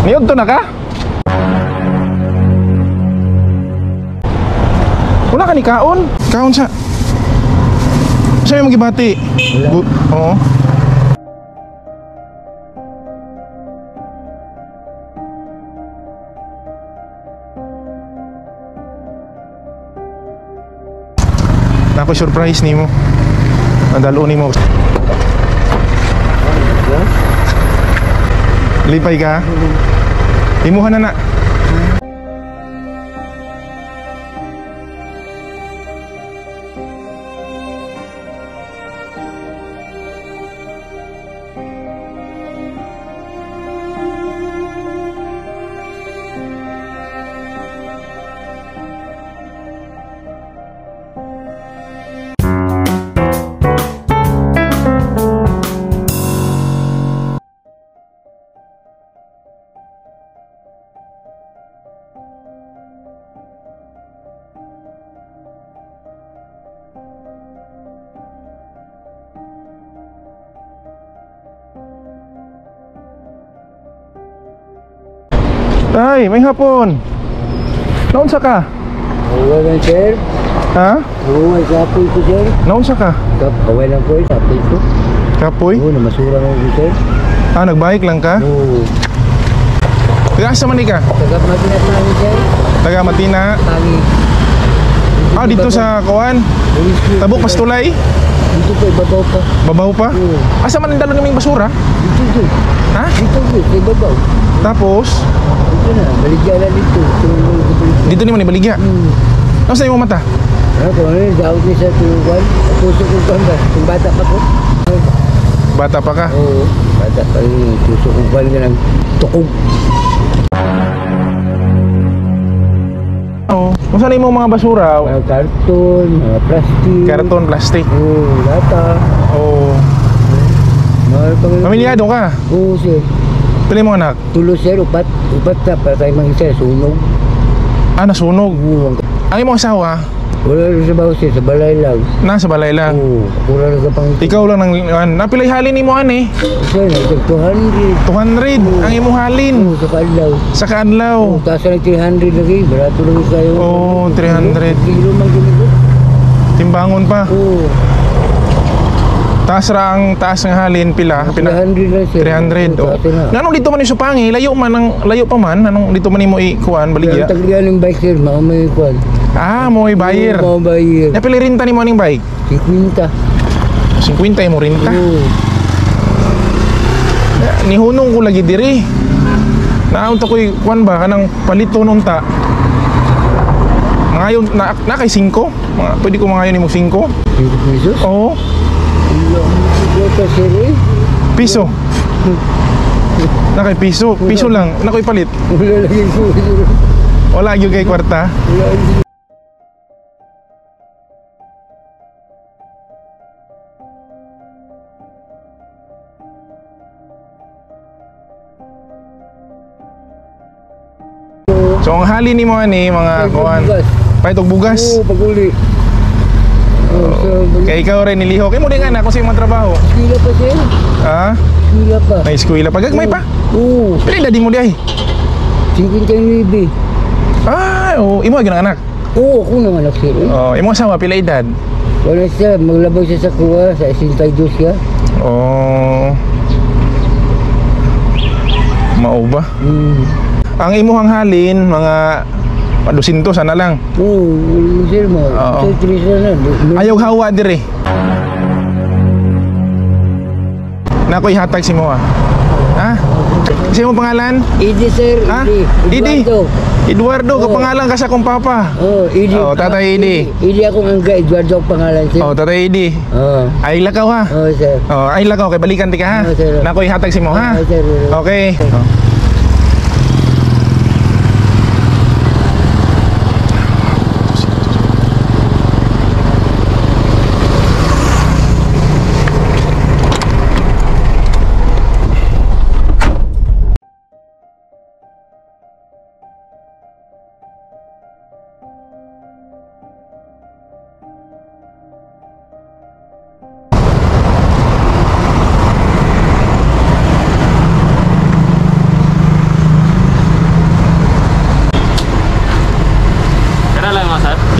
Niudto na ka? Wala ka ni kaon? Kaon sa... Sa'yo mong gibati? Oo. Nako surprise nimo. Nadalo nimo. Lipay ka? Imuha na na. Tay, may hapon. Naunsa ka? Away lang, sir. Ha? Oo, ay kapoy ko, sir. Naunsa ka? Away lang po, kapoy ko. Kapoy? Oo, namasura lang ko, sir. Ah, nagbike lang ka? Oo. Taga asa man ka? Taga Matina Tangi, sir. Taga Matina? Tangi. Ah, dito sa Kuan? Tabok Pastulay? Dito pa, babaw pa. Babaw pa? Oo. Asa man ang dalo naming basura? Dito, dito. Ha? Dito, dito, babaw. Tapos? Dito na, baligya na dito. Dito ni mo ni baligya? Hmm. Ano sa imong mata? Ano ko, ano yun, daot ni sa tulungan. Puso ko kuwan ba? Kung bata pa ko. Bata pa ka? Oo, bata pa rin. Puso ko kuwan ka ng tukog. Oo. Kung saan imong mga basura? Mga karton, mga plastic. Karton, plastic. Oo, lata. Oo. Pamilyado ka? Oo, sir. Pili mo anak? Tulo, sir, upat. Upat na, para tayo mga isa, sunog. Ah, nasunog? Oo. Ang imong asawa? Wala rin sa bahay, sir, sa balay lang. Nasa balay lang? Oo, kura lang ka pang... Ikaw lang nang... Napilay halin ni mo, ani? Sir, nagtag 200. 200? Oo. Ang imong halin? Oo, sa kaadlaw. Sa kaadlaw? Oo, taas na 300 lagi. Barato lang kayo. Oo, 300. Kilo man ginigo. Timbangon pa? Oo. Taas ra ang taas ng halin pila? 300 lang, sir. 300. Oo, Oh. taas na. Nanong dito man yung supangi, layo man ang layo pa man, anong dito man nimo ikuan baligya? Ang tagrian ng bike, sir, mao may kuan. Ah, mo ay buyer. Oo, mao buyer. Napili rinta nimo aning bike? 50. 50 imo rinta. Oo. Nihunong ko lagi diri. Naunta ko'y kuan ba kanang paliton unta. Mangayon na, na kay 5. Mga, pwede ko mangayon nimo 5. 5 pesos? Oo. Piso. Nakay piso, piso lang. Nakoy palit. Wala lagi ko. Wala gyud kay kwarta. Wala. So ang halin nimo ani mga kuan. Pahitog bugas. Oo, paguli. Oh, Kay ikaw rin nilihok. Imo din anak kung sa imong trabaho. Eskwela pa, sir. Ha? Eskwela pa. Na eskwela pa gagmay pa. Oo. Pila edad mo di ay? 59. Ah, oo, imo gyud ang anak. Oo, ako nang anak, sir. Oh, imo asawa pila edad? Wala siya, maglabag siya sa kuha sa 62 siya. Oh. Mao ba? Hmm. Ang imuhang halin mga 200 sana lang. Oo, sir mo. Oo. Sir, 3 na. Ayaw hawa dire. Nakoy hatag si Moa. Ha? Kasi mo pangalan? Idi, sir. Ha? Idi. Idi. Eduardo. Eduardo, Oo. kapangalan ka sa akong papa. Oo, Idi. Oo, Tatay Idi. Idi akong angga, Eduardo ang pangalan, sir. Oh, Tatay Idi. Oo. Ay lakaw ha. Oo, sir. Oh, ay lakaw kay balikan ti ka ha. Oo, sir. Nakoy hatag si mo ha. Oo, sir. Okay. Oh.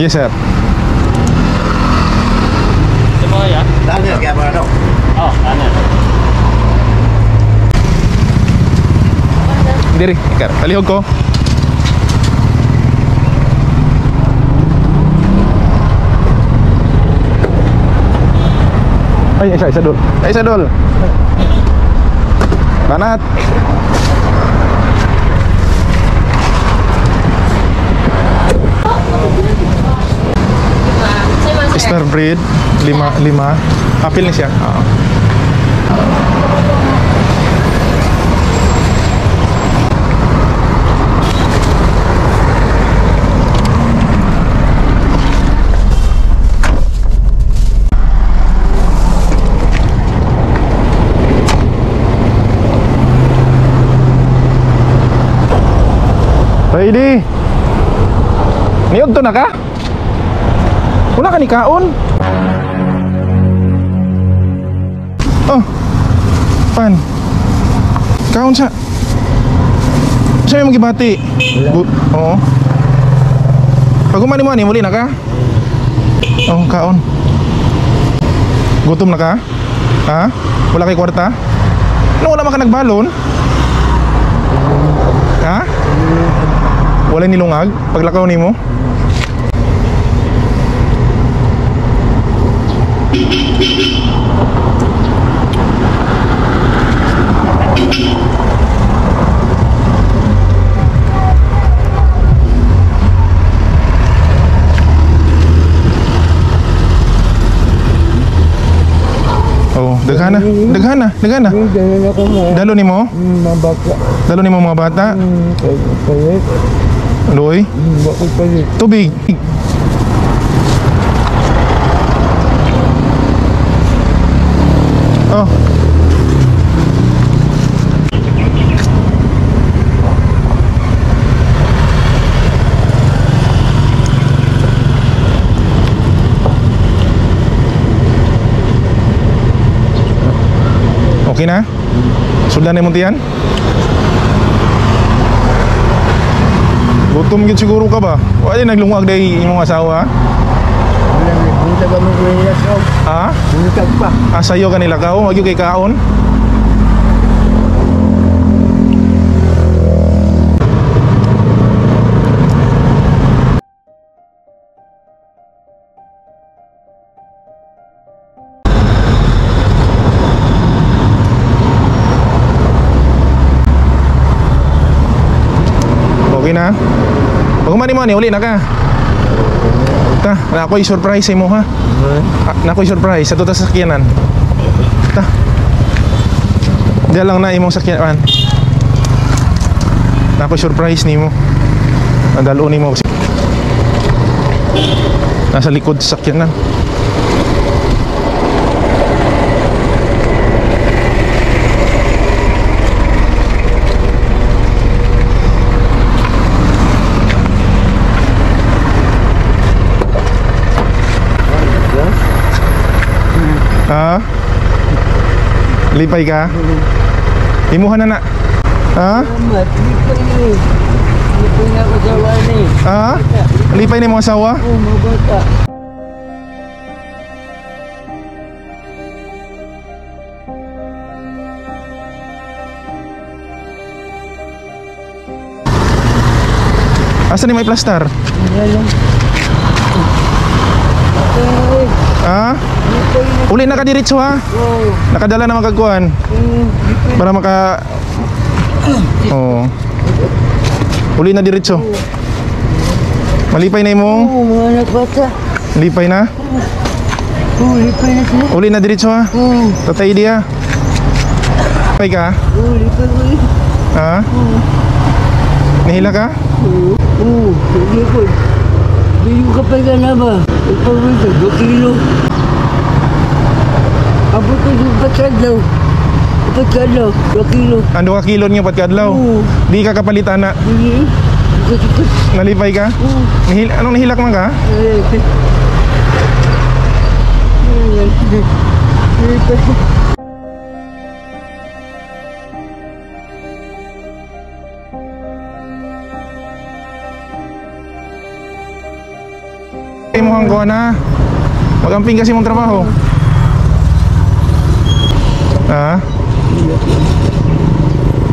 Yes, sir. Diri, ikar. Talihog ko. Ay, isa dol. Ay, isa dol. Banat. Star breed, lima. Apil ni siya. Oo. Ready? Niod to na ka? Wala ka ni kaon? Oh. Pan. Kaon sa. Sa imong gibati? Oo. Pag humani mo ani muli na ka? Oh, kaon. Gutom na ka? Ha? Wala kay kwarta? Ano, wala man ka nagbalon? Ha? Wala nilungag paglakaw nimo? Oh, daghana, daghana, daghana. Dalo nimo? Mga bata. Dalo nimo mga bata? Palit. Loy? Bakit palit? Tubig. Oh. Okay na? Sudan na imong tiyan? Gutom gid siguro ka ba? Wala naglungag day imong asawa? Buntag ka mo kuya sa. Ha? Buntag pa. Ah, sayo ka nila kao, wag kay kaon. Okay na? Pag humani mo, uli na ka. Ta, na ako'y surprise sa imo ha. Na ako'y surprise sa tuta sa sakyanan. Ta. Diyan lang na imong sakyanan. Na ako'y surprise nimo. Nadalo nimo. Nasa likod sa sakyanan. Ha? Lipay ka? Imuha na na. Ha? Lipay ni. Lipay na ako sa wani. Ha? Lipay ni mong asawa? Oo, mga bata. Asa ni may plaster? Ha? Uli na ka diretso ha? Nakadala na magagkuhan. Para maka... Oo. Uli na diretso. Malipay na imong? Oo, mga anak bata. Lipay na? Oo, lipay na sila. Uli na diretso ha? Oo. Tatay dia. Lipay ka? Oo, lipay ko eh. Ha? Nahila ka? Oo, oo, lipay. Biyo ka pa ka na ba? Ipawin ko, 2 kilo. Abot ko yung patradlaw. Patradlaw, 2 kilo. Ang 2 kilo niya patgadlaw? Oo. Di ka kapalitan na? Hindi. Ikot-ikot. Nalipay ka? Oo. Anong nahilak man ka? Nalipay. Nalipay. Imuhang kuha na. Magamping kasi mong trabaho. Ha?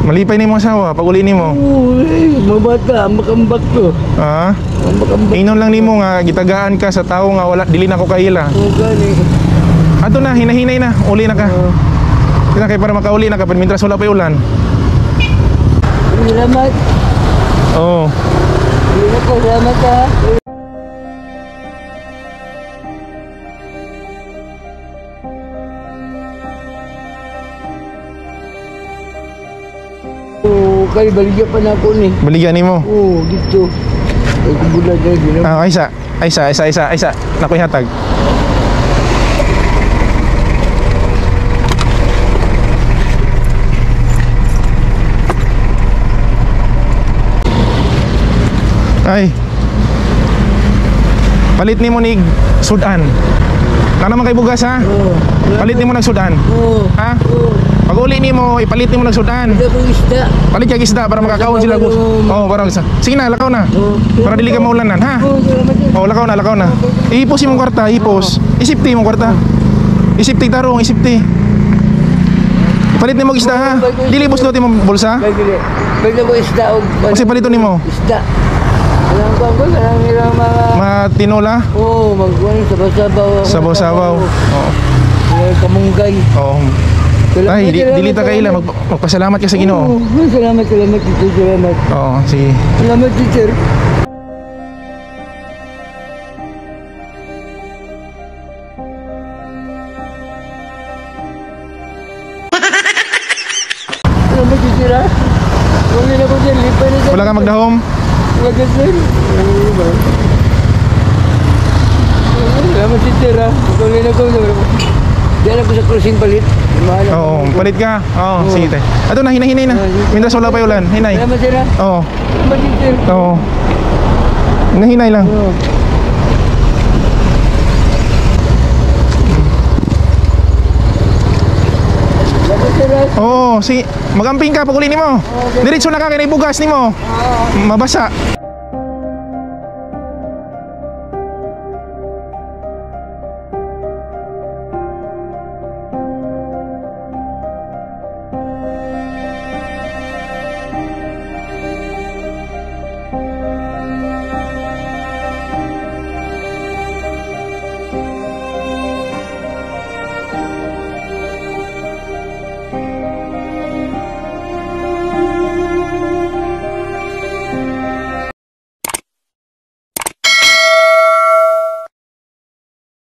Malipay ni mo asawa pag uli nimo. Oo, eh, mga bata, makambak to. Ha? Makambak. Inon lang nimo nga gitagaan ka sa tawo nga wala dili na ko kaila. Oo, gani. Ato na, hinahinay na, uli na ka. Oo. Kita kay para makauli na ka pero mintras wala pa ulan. Salamat. Oo. Uli na ko, salamat ha. Oo, kay baligya pa na ako ni. Baligyan nimo. Oo, dito. Ay, kubulan na, ginawa. Ah, ay isa. Ay isa, isa, isa, isa. Nakoy hatag. Ay. Palit nimo ni sudan. Na naman kay bugas ha. Oo. Palit nimo nag sudan. Oo. Ha? Oo. Pag uli nimo, ipalit nimo nag sudan. Hindi akong isda. Palit kag isda para makakaon sila. Oh, para sa. Sige na, lakaw na. Oo. Para dili ka maulanan, ha? Oo, salamat. Oh, lakaw na, lakaw na. Ipos imong kwarta, ipos. Isipti imong kwarta. Isipti tarong, isipti. Ipalit nimo og isda ha. Dili buslot imong bulsa. Bili. Bili ko isda og Kasi paliton nimo. Isda. Alam ko ako, alam nila mga Mga tinola, Oo, magkuhan sabaw-sabaw. Ako. sabaw-sabaw. Oo. Mga kamunggay. Oo. Salamat, Ay, salamat, dili ta kaila salamat. magpasalamat ka sa Ginoo. Oo, salamat, salamat, teacher, salamat. Oo, sige. Salamat, teacher. Salamat, teacher, ha? Huwag na ko dyan, lipa na dyan. Wala ka magdahom? Wala ka, sir. Oo, ba? Salamat, teacher, ha? Huwag na ko. Diyan ako sa crossing palit. Mahal ako. Oo, palit ka. Oo, sige tay. Ato na, hinay-hinay na. Mintas wala pa ulan, hinay. Salamat, sir, ha? Oo. Salamat, teacher. Oo. Hinahinay lang. Oo. Salamat, sir, ha? Oo, sige. Magamping ka pag uli nimo. Diretso na ka kay bugas nimo. Mabasa.